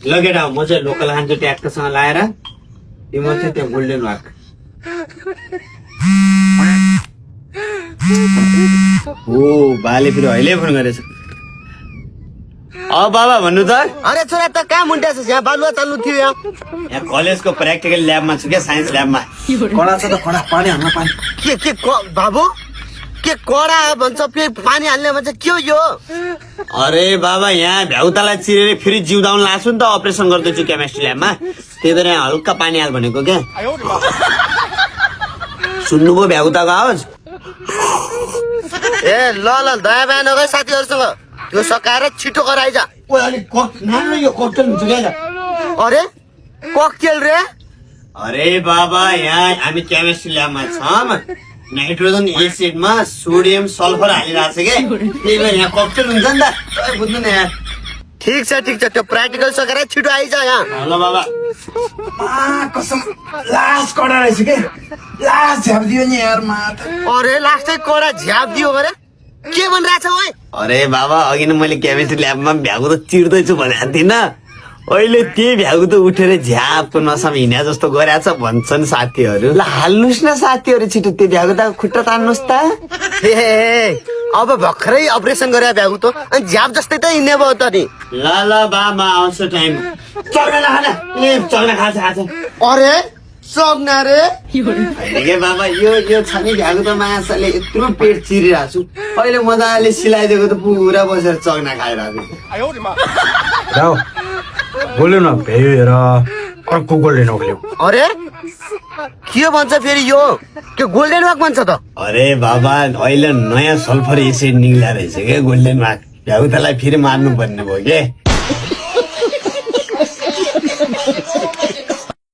लगेर आऊ, म चाहिँ लोकल खान्छु ट्याक्कसँग लाएर तिम्रो चाहिँ त्यो गोल्डन वाक। ओ बाले फेरि अहिले फोन गरेछ। बाबा भन्नु त। अरे छोरा त कहाँ मुन्टाछ यहाँ बालुवा चाल्नु थियो यहाँ कलेजको प्र्याक्टिकल ल्याबमा छु क्या, साइन्स ल्याबमा। कडा छ त कडा, पानी हाल्न पानी। के बाबु के कडा भन्छ फेरि पानी हाल्ने भन्छ के हो यो? अरे बाबा यहाँ भ्याउतालाई चिरेर फेरि जिउदाउन लाग्छु नि त, अपरेसन गर्दैछु केमिस्ट्री ल्याबमा, त्यही भएर यहाँ हल्का पानी हाल भनेको क्या। सुन्नुभयो भ्याउताको आवाज? ए ल दया भए नगए साथीहरूसँग त्यो सकाएर छिटो गराइजा। यो कोकटेल हुन्छ क्या। अरे ककटेल रे? अरे बाबा यहाँ हामी केमिस्ट्री ल्याबमा छौँ, नाइट्रोजन एसिडमा सोडियम सल्फर हालिरहेको छ क्या, त्यही भएर यहाँ ककटेल हुन्छ नि त, बुझ्नु न यहाँ। ठिक छ त्यो प्र्याक्टिकल सकाएर छिटो आइज यहाँ। ल बाबा। कसम लास्ट कडा रहेछ के, लास्ट झ्याप्दियो नि यार माथ। अरे लास्टै कडा झ्याप दियो अरे के भनिरहेछ ओइ? अरे बाबा अघि नै मैले केमिस्ट्री ल्याबमा भ्यागु त चिर्दैछु भनेको थिइनँ, अहिले त्यही भ्यागु त उठेर झ्यापको नसामा हिँडा जस्तो गरेछ भन्छन् साथीहरू। ल हाल्नुहोस् न साथीहरू छिटो, त्यो भ्यागु त खुट्टा तान्नुहोस् त। ए अब भर्खरै अपरेसन गरे भ्यागु त अनि झ्याप जस्तै त हिँड्ने भयो त नि। ल बाबा आउँछ टाइम। चक्ना खाना, चक्ना खान्छ। अरे सक्ना रे के बाबा यो छ नि भ्यागु त माछाले यत्रो पेट चिरिरहेको छु, अहिले मजाले सिलाइदिएको त पुरा बसेर चक्ना खाइरहेको छु। बोल्यो न भ्यायो हेर, अर्को गोल्डन वाक ल्याऊ। अरे के भन्छ फेरि यो के गोल्डन वाक भन्छ त? अरे बाबा अहिले नयाँ सल्फर एसिड निक्लिया रहेछ क्या गोल्डन वाक, भ्यागुतालाई फेरि मार्नु पर्ने भयो के।